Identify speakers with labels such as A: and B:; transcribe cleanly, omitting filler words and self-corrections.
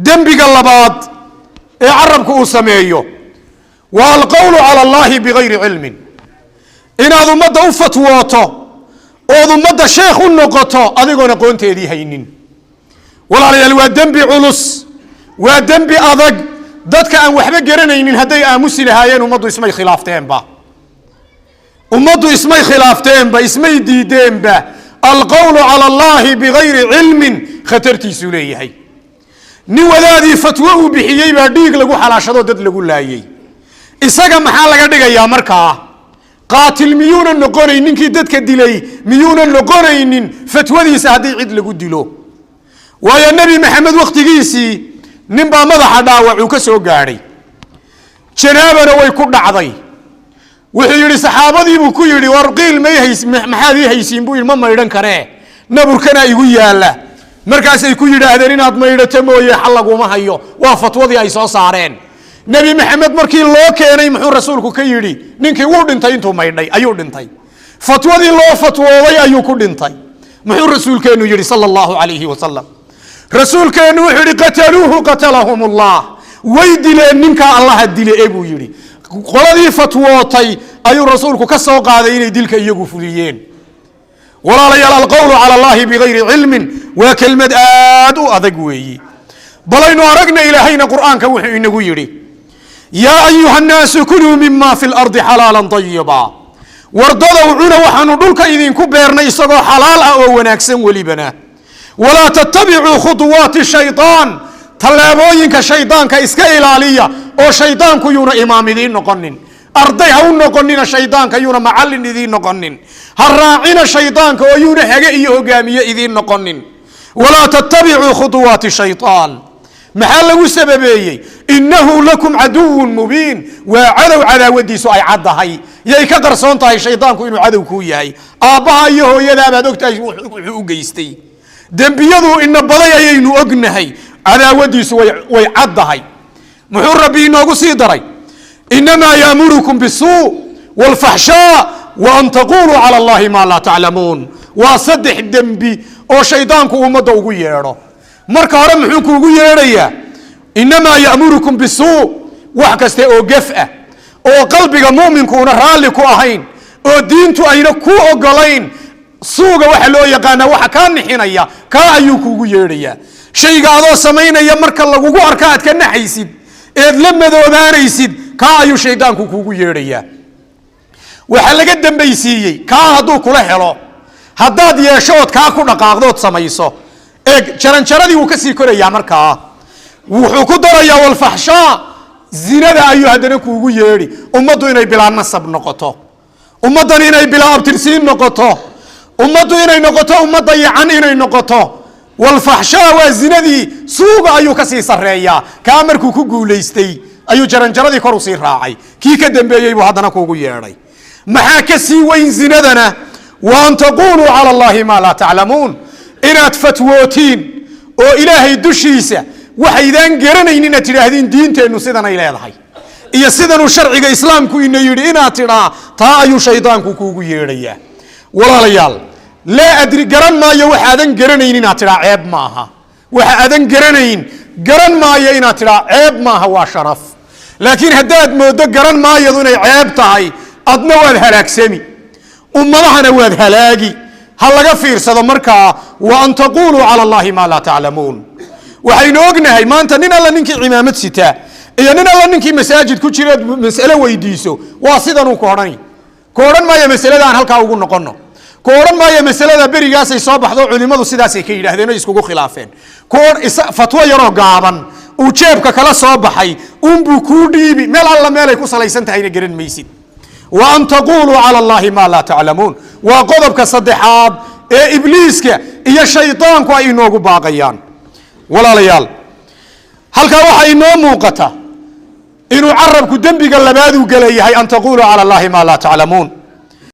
A: Dembiga labaad ee carabku uu sameeyo waa alqowlu cala allahi bigayri cilmin, inaad ummadda u fatwooto ood ummadda sheekh u noqoto adigoon aqoonteedii haynin. Walaalayaal, waa dembi culus, waa dembi adag. Dadka aan waxba garanaynin hadday aamusi lahaayeen, ummaddu ismay khilaafteenba, ummaddu ismay khilaafteenba, ismay diideenba. Alqowlu cala allahi bigayri cilmin khatartiisuu leeyahay. Nin wadaadii fatwo uu bixiyey baa dhiig lagu xalaashado, dad lagu laayey. Isaga maxaa laga dhigayaa markaa? Qaatil miyuuna noqonayn? Ninkii dadka dilay miyuuna noqonaynin fatwadiisa haddii cid lagu dilo? Waayo, Nebi Maxamed wakhtigiisii nin baa madaxa dhaawac uu ka soo gaadhay, janaabana way ku dhacday. Wuxuu yidhi, saxaabadiibuu ku yidhi, "War qiil may hays, maxaad ii haysiin?" buu yidhi. "Ma maydhan karee, naburkana igu yaalla." Markaasay ku yidhaahdeen, "Inaad maydhato mooye xal laguma hayo." Waa fatwadii ay soo saareen. Nebi Maxamed markii loo keenay, muxuu rasuulku ka yidhi? Ninkii wuu dhintay, intuu maydhay ayuu dhintay. Fatwadii loo fatwooday ayuu ku dhintay. Muxuu rasuulkeennu yidhi, sala allahu calayhi wasalam? Rasuulkeennu wuxuu yidhi, "Qataluuhu qatalahum Allah." Way dileen ninkaa, Allaha dile e, buu yidhi. Qoladii fatwootay ayuu rasuulku ka soo qaaday inay dilka iyagu fuliyeen. Walaalayaal, alqowlu cala allahi bigayri cilmin waa kelmad aad u adag weeyi. Balaynu aragna Ilaahayna Qur'aanka wuxuu inagu yidhi: "Yaa ayuha nnaasu kuluu mima fi lardi xalaalan ayiba." Wardadow, cuna waxaanu dhulka idinku beernay isagoo xalaal ah oo wanaagsan welibana. "Walaa tattabicuu khuduwaati shayطaan." Tallaabooyinka shaydaanka iska ilaaliya, oo shaydaanku yuuna imaam idiin noqonin. Arday ha u noqonina shaydaanka, yuuna macallin idiin noqonin. Ha raacina shaydaanka oo yuuna hage iyo hogaamiye idiin noqonin. "Walaa tattabicuu khuduwaati shayطaan." Maxaa lagu sababeeyey? "Innahu lakum caduwun mubiin." Waa cadow cadaawadiisu ay caddahay. Yay ka qarsoon tahay shaydaanku inuu cadow kuu yahay? Aabbaha iyo hooyadaabaad ogtahay wuxuu u geystay. Dembiyadu ina baday ayaynu ognahay. Cadaawadiisu way caddahay. Muxuu Rabbi inoogu sii daray? "Inamaa yaamurukum bisuu wاlfaxshaa wa an taquluu cala allahi maa laa taclamuun." Waa saddex dembi oo shaydaanku ummadda ugu yeedho. Marka hore muxuu kuugu yeedhayaa? "Inamaa ya'murukum bisuu." Wax kaste oo gef ah oo qalbiga mu'minkuuna raalli ku ahayn oo diintu ayna ku ogolayn, suuga waxa loo yaqaanaa waxa kaa nixinaya, kaa ayuu kuugu yeedhayaa. Shayga adoo samaynaya marka lagugu arka aad ka naxaysid eed la madoobaanaysid, kaa ayuu shaydaanku kuugu yeedhayaa. Waxaa laga dambaysiiyey kaa hadduu kula helo, haddaad yeesho ood kaa ku dhaqaaqdood samayso, eeg, jaranjaradii wuu kasii korayaa. Markaa wuxuu ku darayaa walfaxshaa, zinada ayuu haddana kuugu yeedhi. Ummaddu inay bilaa nasab noqoto, ummaddan inay bilaa abtirsiin noqoto, ummaddu inay noqoto ummad dayacan inay noqoto. Walfaxshaa waa zinadii, suuga ayuu kasii sareeyaa. Kaa markuu ku guulaystay ayuu jaranjaradii kor usii raacay. Kii ka dambeeyey buu haddana kuugu yeedhay. Maxaa ka sii weyn zinadana? "Wa an taquluu cala allahi maa laa taclamuun." Inaad fatwootiin oo Ilaahay dushiisa waxaydaan garanayn inaad tidhaahdiin diinteennu sidanay leedahay iyo sidanuu sharciga Islaamku ina yidhi inaad tidhaa, taa ayuu shaydaanku kuugu yeedhayaa. Walaalayaal, laa adri, garan maayo, waxaadan garanayn inaad tidhaa ceeb maaha. Waxa aadan garanayn, garan maayo inaad tidhaa ceeb maaha, waa sharaf. Laakiin haddaad mooddo garan maayadu inay ceeb tahay, adna waad halaagsami, ummadahana waad halaagi. Ha laga fiirsado markaa "wa an taquluu cala allahi maa laa taclamuun". Waxaynu ognahay maanta nin alla ninkii cimaamad sitaa iyo nin alla ninkii masaajid ku jireed mas'alo weydiiso, waa sidanuu ku odhani. Ku odhan maayo masalada aan halkaa ugu noqono. Ku odhan maayo masalada berigaasay soo baxdo, culimadu sidaasay ka yidhahdeen oo iskugu khilaafeen. Fatwo yaroo gaaban uu jeebka kala soo baxay unbuu kuu dhiibi. Meel alla meelay ku salaysan tahayna garan maysid. "Wa an taquluu cala allahi maa laa taclamuun" waa qodobka saddexaad ee Ibliiska iyo shaydaanku ay inoogu baaqayaan. Walaalayaal, halkaa waxaa inoo muuqata inuu carabku dembiga labaaduu gelayahay an taquluu cala allahi maa laa taclamuun.